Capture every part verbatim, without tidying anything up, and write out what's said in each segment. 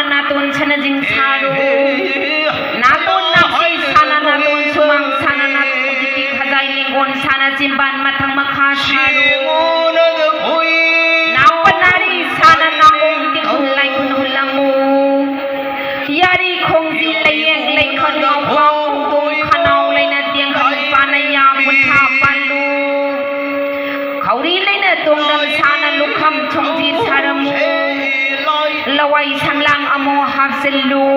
ꯅꯥꯇꯣꯟ ꯁꯅꯖꯤꯡ ꯁꯥꯔꯣ꯫ ꯅꯥꯇꯣꯟ ꯅꯥꯁꯤ ꯁꯥꯅ, ꯅꯥꯇꯣꯟ ꯁꯨꯃꯥꯡ ꯁꯥꯅ, ꯅꯥꯇꯣꯟ ꯍꯧꯖꯤꯛꯇꯤ ꯈꯖꯥꯏ ꯂꯦꯡꯒꯣꯟ ꯁꯥꯅ, ꯆꯤꯝꯕꯥꯟ ꯃꯊꯪ ꯃꯈꯥ ꯁꯥꯔꯣ꯫ ꯅꯥꯄ ꯅꯥꯔꯤ ꯁꯥꯅ, ꯅꯥꯀꯣꯡ ꯇꯤꯡꯈꯨꯜ ꯂꯥꯏꯈꯨꯟ ꯍꯨꯜꯂꯝꯃꯨ꯫ ꯌꯥꯔꯤ ꯈꯣꯡꯖꯤ ꯂꯩꯌꯦꯡ ꯂꯩꯈꯠ ꯉꯥꯎꯄꯥ ꯈꯣꯡꯗꯣꯡ ꯈꯅꯥꯎ ꯂꯩꯅ ꯇꯦꯡꯈꯠ ꯄꯥꯅ ꯌꯥ ꯀꯨꯟꯊ꯭ꯔꯥ ꯄꯥꯜꯂꯨ꯫ ꯈꯧꯔꯤ ꯂꯩꯅ ꯇꯣꯡꯗꯝ ꯁꯥꯅ ꯂꯨꯈꯝ ꯊꯣꯡꯖꯤ ꯁꯥꯔꯝꯃꯨ꯫ ꯂꯋꯥꯏ ꯁꯝꯂꯥꯡ ꯑꯃꯨꯛ ꯍꯥꯞꯆꯤꯜꯂꯨ꯫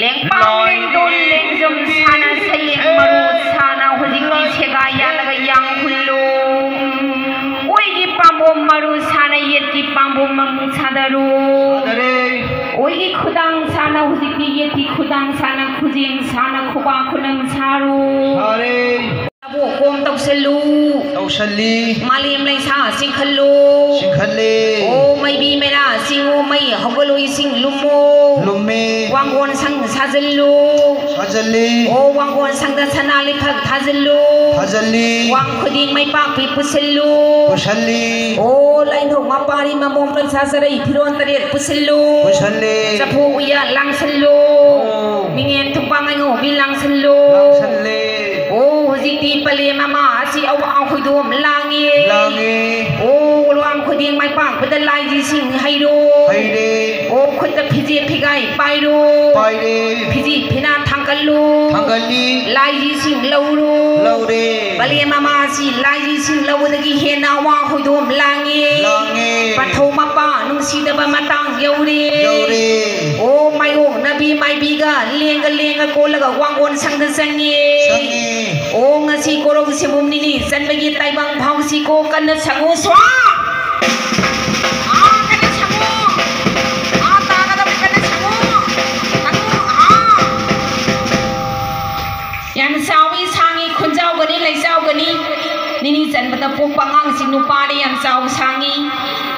ꯂꯦꯡꯄꯥꯛ ꯂꯦꯡꯗꯣꯟ ꯂꯦꯡꯖꯨꯝ ꯁꯥꯅ ꯁꯌꯦꯛ ꯃꯔꯨ ꯁꯥꯅ ꯍꯧꯖꯤꯛꯇꯤ ꯁꯦꯒꯥ ꯌꯥꯜꯂꯒ ꯌꯥꯡ ꯍꯨꯜꯂꯨ꯫ ꯑꯣꯏꯒꯤ ꯄꯥꯝꯕꯣꯝ ꯃꯔꯨ ꯁꯥꯅ ꯌꯦꯠꯀꯤ ꯄꯥꯝꯕꯣꯝ ꯃꯃꯨ ꯁꯥꯗꯔꯨ꯫ ꯁꯥꯗꯔꯦ꯫ ꯑꯣꯏꯒꯤ ꯈꯨꯗꯥꯡ ꯁꯥꯅ ꯍꯧꯖꯤꯛꯇꯤ ꯌꯦꯠꯀꯤ ꯈꯨꯗꯥꯡ ꯁꯥꯅ ꯈꯨꯖꯦꯡ ꯁꯥꯅ ꯈꯨꯕꯥꯛ ꯈꯨꯅꯝ ꯁꯥꯔꯨ꯫ ꯁꯥꯔꯦ꯫ ꯑꯕꯣꯛ ꯀꯣꯝ ꯇꯧꯁꯜꯂꯨ꯫ ꯇꯧꯁꯜꯂꯤ꯫ ꯃꯥꯂꯦꯝ ꯂꯩꯁꯥ ꯆꯤꯡꯈꯠꯂꯨ꯫ ꯆꯤꯡꯈꯠꯂꯤ꯫ ꯑꯣ ꯃꯩꯕꯤ ꯃꯩꯔꯥ ꯆꯤꯡꯉꯨ ꯃꯩ ꯍꯧꯒꯠꯂꯨ ꯏꯁꯤꯡ ꯂꯨꯝꯃꯨ꯫ ꯂꯨꯝꯃꯤ꯫ ꯋꯥꯡꯒꯣꯟ ꯁꯪ ꯁꯥꯖꯤꯜꯂꯨ꯫ ꯁꯥꯖꯤꯜꯂꯤ꯫ ꯑꯣ ꯋꯥꯡꯒꯣꯟ ꯁꯪꯗ ꯁꯅꯥ ꯂꯤꯛꯊꯛ ꯊꯥꯖꯤꯜꯂꯨ꯫ ꯊꯥꯖꯤꯜꯂꯤ꯫ ꯋꯥꯡ ꯈꯨꯗꯤꯡ ꯃꯩꯄꯥꯛꯄꯤ ꯄꯨꯁꯤꯜꯂꯨ꯫ ꯄꯨꯁꯤꯜꯂꯤ꯫ ꯑꯣ ꯂꯥꯏꯅꯧ ꯃꯄꯥꯔꯤ ꯃꯃꯣꯝ ꯄꯩꯁꯥ ꯆꯔꯩ ꯐꯤꯔꯣꯟ ꯇꯔꯦꯠ ꯄꯨꯁꯤꯜꯂꯨ꯫ ꯄꯨꯁꯤꯜꯂꯤ꯫ ꯆꯐꯨ ꯎꯌꯥꯟ ꯂꯥꯡꯁꯤꯜꯂꯨ꯫ ꯑꯣ꯫ ꯃꯤꯉꯦꯟ ꯊꯨꯝꯄꯥꯡ ꯉꯥꯏꯉꯧꯕꯤ ꯂꯥꯡꯁꯤꯜꯂꯨ꯫ ꯂꯥꯡꯁꯤꯜꯂꯤ꯫ ꯑꯣ ꯍꯧꯖꯤꯛꯇꯤ ꯄꯂꯦꯝ ꯃꯃꯥ ꯑꯁꯤ ꯑꯋꯥꯡ ꯍꯣꯏꯗꯣꯝ ꯂꯥꯡꯉꯦ꯫ ꯂꯥꯡꯉꯦ꯫ ꯑꯣ ꯋꯥꯡ ꯈꯨꯗꯤꯡ ꯃꯥꯏ ꯄꯥꯛꯄꯗ ꯂꯥꯏꯒꯤꯁꯤꯡ ꯍꯩꯔꯣ꯫ ꯍꯩꯔꯦ꯫ ꯑꯣ ꯈꯨꯠꯇ ꯐꯤꯖꯦ ꯐꯤꯒꯥꯏ ꯄꯥꯏꯔꯣ꯫ ꯄꯥꯏꯔꯦ꯫ ꯐꯤꯖꯤ ꯐꯤꯅꯥ ꯊꯥꯡꯒꯠꯂꯨ꯫ ꯊꯥꯡꯒꯠꯂꯤ꯫ ꯂꯥꯏꯒꯤꯁꯤꯡ ꯂꯧꯔꯣ꯫ ꯂꯧꯔꯦ꯫ ꯄꯂꯦꯝ ꯃꯃꯥ ꯑꯁꯤ ꯂꯥꯏꯒꯤꯁꯤꯡ ꯂꯧꯕꯗꯒꯤ ꯍꯦꯟꯅ ꯑꯋꯥꯡ ꯍꯣꯏꯗꯣꯝ ꯂꯥꯡꯉꯦ꯫ ꯂꯥꯡꯉꯦ꯫ ꯄꯟꯊꯧ ꯃꯄꯥ ꯅꯨꯡꯁꯤꯗꯕ ꯃꯇꯥꯡ ꯌꯧꯔꯦ꯫ ꯌꯧꯔꯦ꯫ ꯑꯣ ꯃꯥꯏꯑꯣꯡꯅꯕꯤ ꯃꯥꯏꯕꯤꯒ ꯂꯦꯡꯒ ꯂꯦꯡꯒ ꯀꯣꯜꯂꯒ ꯋꯥꯡꯒꯣꯟ ꯁꯪꯗ ꯆꯪꯉꯦ꯫ ꯆꯪꯉꯦ꯫ ꯑꯣ ꯉꯁꯤ ꯀꯣꯔꯧ ꯁꯤꯕꯨꯝ ꯅꯤꯅꯤ ꯆꯟꯕꯒꯤ ꯇꯥꯏꯕꯪ ꯐꯥꯎꯁꯤꯀꯣ ꯀꯟꯅ ꯁꯪꯉꯨ ꯁ꯭ꯋꯥ꯫ ꯑꯥ ꯀꯟꯅ ꯁꯪꯉꯨ꯫ ꯑꯥ ꯇꯥꯒꯗꯕ ꯀꯟꯅ ꯁꯪꯉꯨ꯫ ꯁꯪꯉꯨ꯫ ꯑꯥ꯫ ꯌꯥꯝ ꯆꯥꯎꯏ ꯁꯥꯡꯉꯤ ꯈꯨꯟꯖꯥꯎꯒꯅꯤ ꯂꯩꯆꯥꯎꯒꯅꯤ꯫ ꯅꯤꯅꯤ ꯆꯟꯕꯗ ꯄꯣꯛꯄ ꯑꯉꯥꯡꯁꯤ ꯅꯨꯄꯥꯗꯤ ꯌꯥꯝ ꯆꯥꯎ ꯁꯥꯡꯉꯤ꯫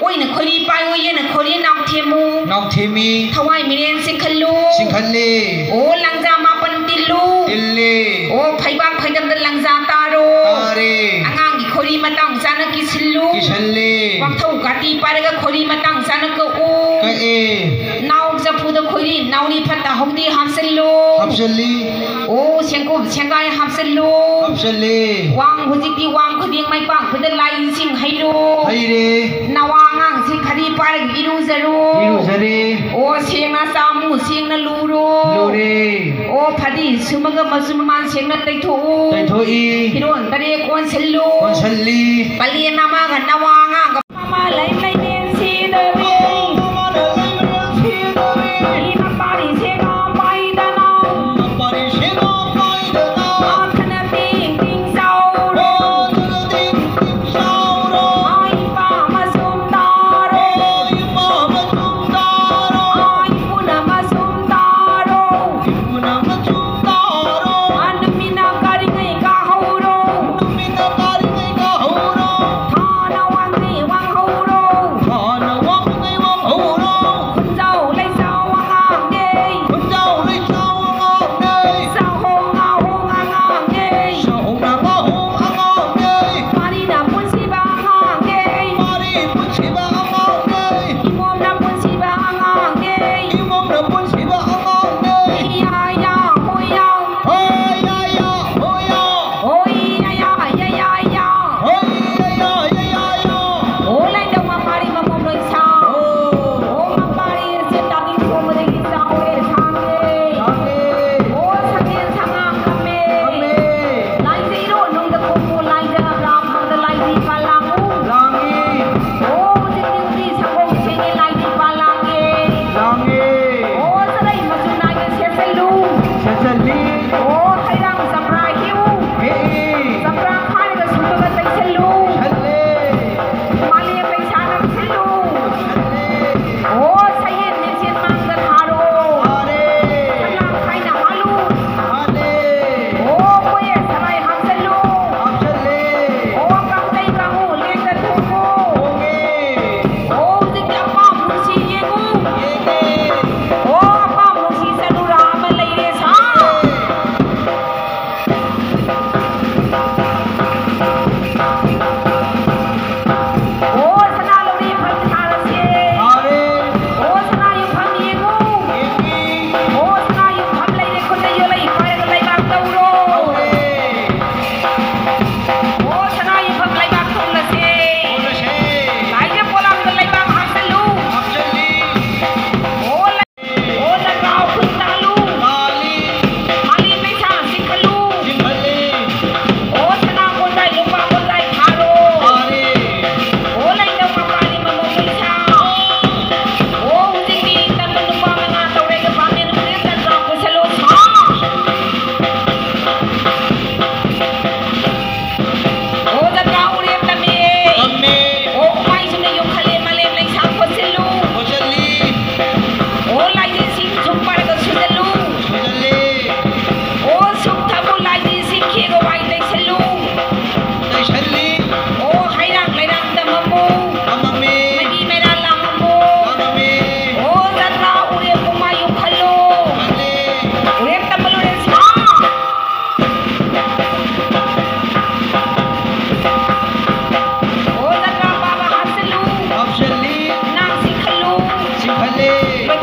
ꯑꯣꯏꯅ ꯈꯣꯏꯔꯤ ꯄꯥꯏꯌꯨ ꯌꯦꯟꯅ ꯈꯣꯏꯔꯤ ꯅꯥꯎꯊꯦꯝꯃꯨ꯫ ꯅꯥꯎꯊꯦꯝꯃꯤ꯫ ꯊꯋꯥꯏ ꯃꯤꯔꯦꯟ ꯆꯤꯡꯈꯠꯂꯨ꯫ ꯆꯤꯡꯈꯠꯂꯤ꯫ ꯑꯣ ꯂꯪꯖꯥ ꯃꯥꯄꯟ ꯇꯤꯜꯂꯨ꯫ ꯇꯤꯜꯂꯤ꯫ ꯑꯣ ꯐꯩꯕꯥꯛ ꯐꯩꯗꯝꯗ ꯂꯪꯖꯥ ꯇꯥꯔꯣ꯫ ꯇꯥꯔꯦ꯫ ꯑꯉꯥꯡꯒꯤ ꯈꯣꯏꯔꯤ ꯃꯇꯥꯡ ꯆꯥꯅ ꯀꯤꯁꯤꯜꯂꯨ꯫ ꯀꯤꯁꯜꯂꯤ꯫ ꯋꯥꯛꯊꯧ ꯀꯥꯇꯤ ꯄꯥꯏꯔꯒ ꯈꯣꯏꯔꯤ ꯃꯇꯥꯡ ꯆꯥꯅ ꯀꯛꯎ꯫ ꯀꯛꯑꯦ꯫ ꯅꯥꯎꯔꯤ ꯐꯠꯇ ꯍꯥꯎꯗꯤ ꯍꯥꯞꯆꯜꯂꯨ꯫ ꯍꯥꯞꯆꯜꯂꯤ꯫ ꯑꯣ, ꯁꯦꯡꯀꯨꯞ ꯁꯦꯡꯒꯥꯏ ꯍꯥꯞꯆꯜꯂꯨ꯫ ꯍꯥꯞꯆꯜꯂꯤ꯫ ꯋꯥꯡ ꯍꯧꯖꯤꯛꯇꯤ ꯋꯥꯡ ꯈꯨꯗꯤꯡ ꯃꯥꯏ ꯄꯥꯛꯄꯗ ꯂꯥꯏ ꯏꯁꯤꯡ ꯍꯩꯔꯣ꯫ ꯍꯩꯔꯦ꯫ ꯅꯋꯥ ꯑꯉꯥꯡꯁꯤ ꯈꯗꯤ ꯄꯥꯏꯔꯒ ꯏꯔꯨꯖꯔꯣ꯫ ꯏꯔꯨꯖꯔꯦ꯫ ꯑꯣ, ꯁꯦꯡꯅ ꯆꯥꯃꯨ ꯁꯦꯡꯅ ꯂꯨꯔꯣ꯫ ꯂꯨꯔꯦ꯫ ꯑꯣ, ꯐꯗꯤ ꯁꯨꯝꯃꯒ ꯃꯆꯨ ꯃꯃꯥꯟ ꯁꯦꯡꯅ ꯇꯩꯊꯣꯛꯎ꯫ ꯇꯩꯊꯣꯛꯏ꯫ ꯐꯤꯔꯣꯟ ꯇꯔꯦꯠ ꯀꯣꯟꯁꯤꯜꯂꯨ꯫ ꯀꯣꯟꯁꯤꯜꯂꯤ꯫ ꯀꯥꯂꯦꯟ ꯑꯃꯒ ꯅꯋꯥ ꯑꯉꯥꯡꯒ ꯃꯃꯥ ꯂꯩ ꯂꯩꯃꯦꯟ ꯁꯤꯗꯧꯔꯦ꯫ ꯏ ꯃꯄꯥꯔꯤ ꯁꯦꯒꯥ ꯄꯥꯏꯗꯅ꯫ ꯃꯥꯊꯅ ꯇꯤꯡ ꯇꯤꯡ ꯆꯥꯎꯔꯣ꯫ ꯏ ꯄꯥ ꯃꯁꯨꯝ ꯇꯥꯔꯣ꯫ ꯏ ꯄꯨꯅ ꯃꯁꯨꯝ ꯇꯥꯔꯣ꯫ ꯑꯅꯨꯃꯤꯅ ꯀꯥꯔꯤꯉꯩ ꯀꯥꯍꯧꯔꯣ꯫ ꯊꯥꯅ ꯋꯥꯡꯉꯩ ꯋꯥ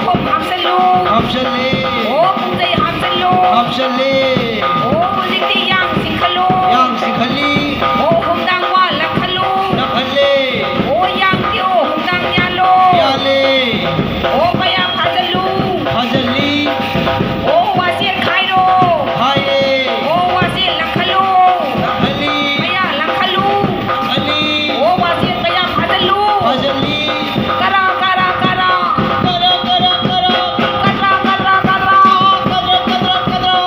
ꯈꯣꯝ ꯍꯥꯞꯆꯜꯂꯨ꯫ ꯍꯥꯞꯆꯜꯂꯦ꯫ ꯑꯣ ꯄꯨꯡꯖꯩ ꯍꯥꯞꯆꯜꯂꯨ꯫ ꯍꯥꯞꯆꯜꯂꯦ꯫ ꯑꯣ ꯍꯧꯖꯤꯛꯇꯤ ꯌꯥꯡ ꯆꯤꯡꯈꯠꯂꯨ꯫ ꯌꯥꯡ ꯆꯤꯡꯈꯠꯂꯤ꯫ ꯑꯣ ꯍꯨꯝꯗꯥꯡ ꯋꯥ ꯂꯪꯈꯠꯂꯨ꯫ ꯂꯪꯈꯠꯂꯦ꯫ ꯑꯣ ꯌꯥꯡ ꯇꯦꯛꯑꯣ ꯍꯨꯝꯗꯥꯡ ꯌꯥꯜꯂꯣ꯫ ꯌꯥꯜꯂꯦ꯫ ꯑꯣ ꯄꯌꯥ ꯐꯥꯖꯜꯂꯨ꯫ ꯐꯥꯖꯜꯂꯤ꯫ ꯑꯣ ꯋꯥꯁꯦꯠ ꯈꯥꯏꯔꯣ꯫ ꯈꯥꯏꯔꯦ꯫ ꯑꯣ ꯋꯥꯁꯦꯠ ꯂꯪꯈꯠꯂꯨ꯫ ꯂꯪꯈꯠꯂꯤ꯫ ꯄꯌꯥ ꯂꯪꯈꯠꯂꯨ꯫ ꯂꯪꯈꯠꯂꯤ꯫ ꯑꯣ ꯋꯥꯁꯦꯠ ꯄꯌꯥ ꯐꯥꯖꯜꯂꯨ꯫ ꯐꯥꯖꯜꯂꯤ꯫ ꯀꯔꯥ ꯀꯔꯥ ꯀꯔꯥ꯫ ꯀꯔꯥ ꯀꯔꯥ ꯀꯔꯥ꯫ ꯀꯗ꯭ꯔꯥ ꯀꯗ꯭ꯔꯥ ꯀꯗ꯭ꯔꯥ꯫ ꯀꯗ꯭ꯔꯥ ꯀꯗ꯭ꯔꯥ ꯀꯗ꯭ꯔꯥ꯫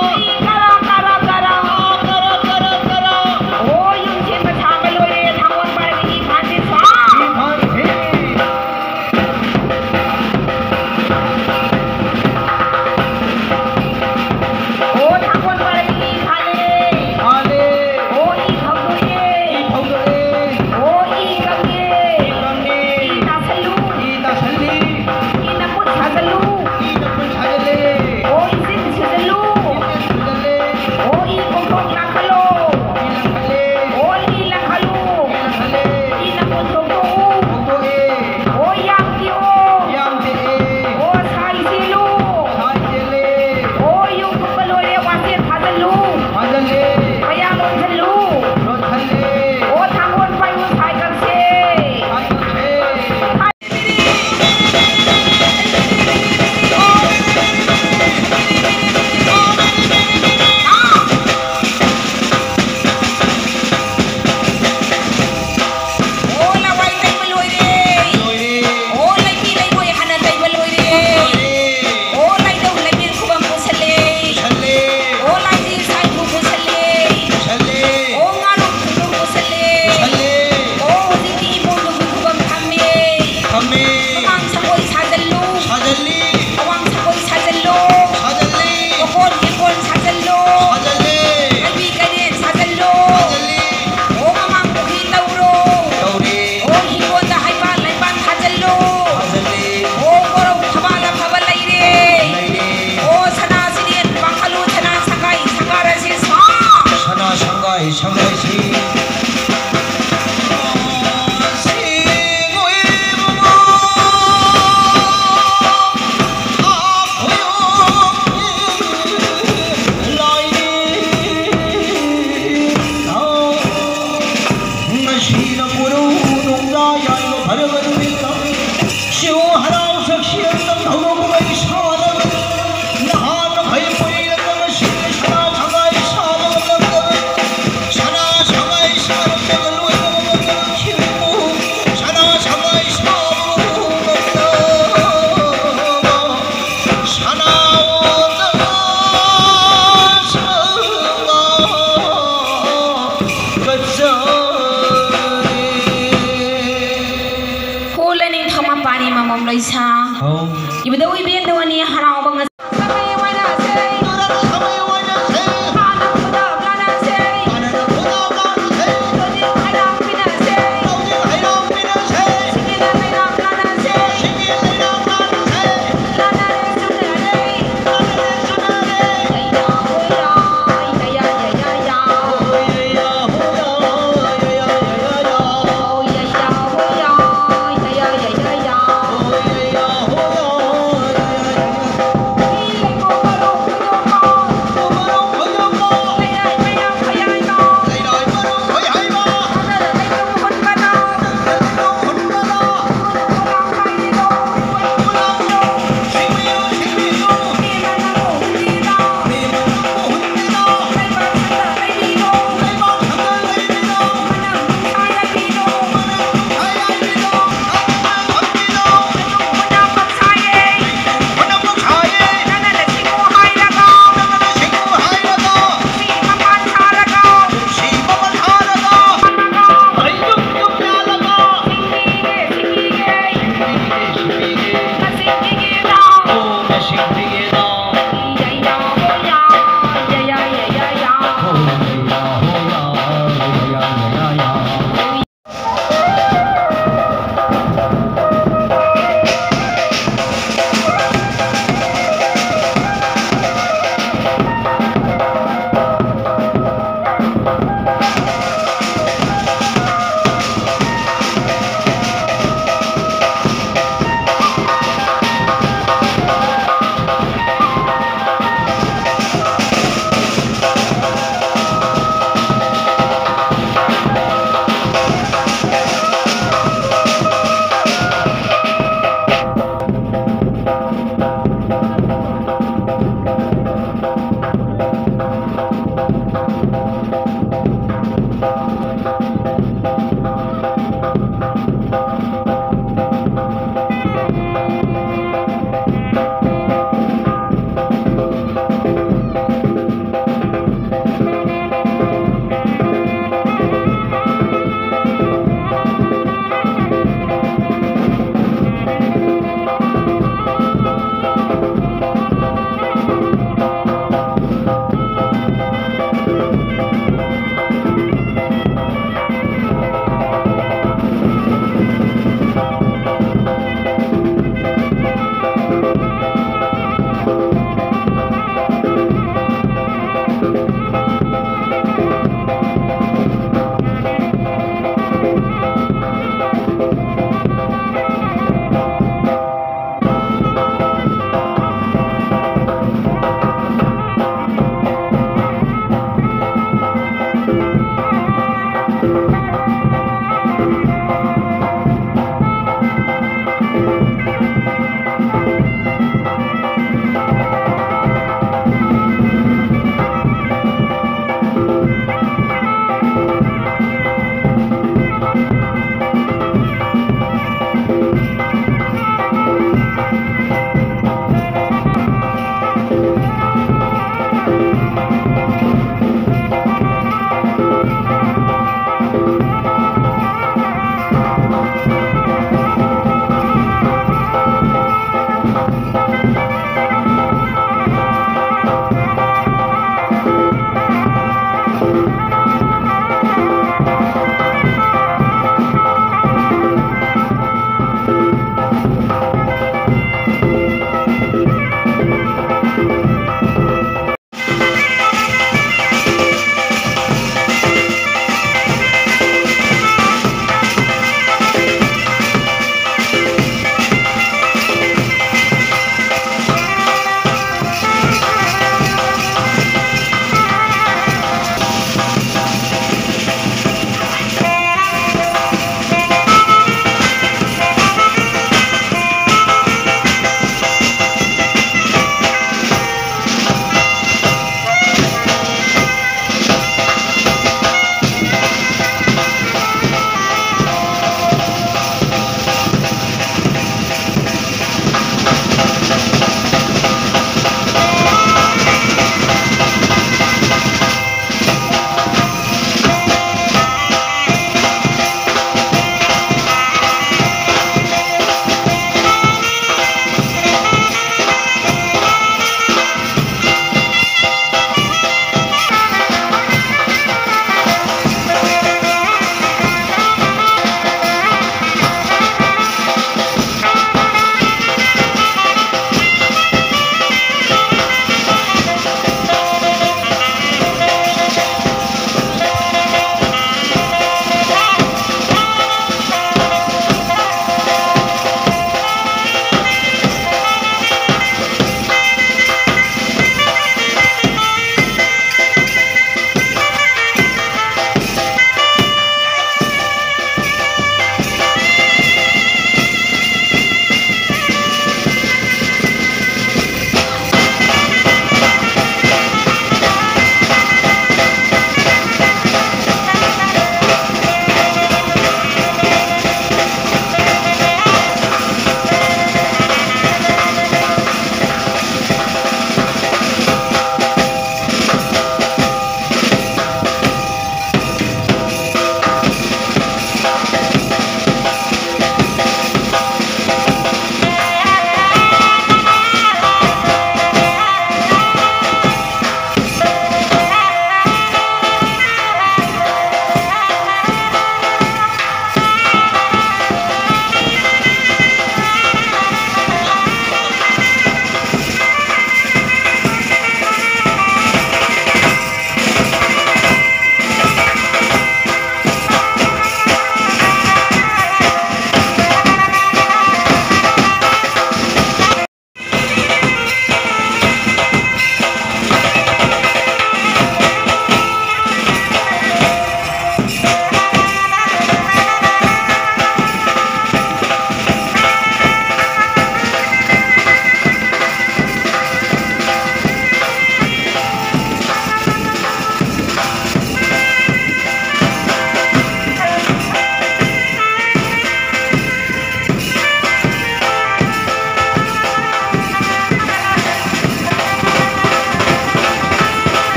ꯑꯅꯤ ꯍꯔꯥꯎꯕ ꯉꯁꯤ꯫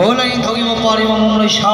ꯑꯣ ꯂꯥꯏꯅꯤꯡꯊꯧꯒꯤ ꯃꯄꯥꯔꯤ ꯃꯃꯣꯝ ꯂꯩꯁꯥ꯫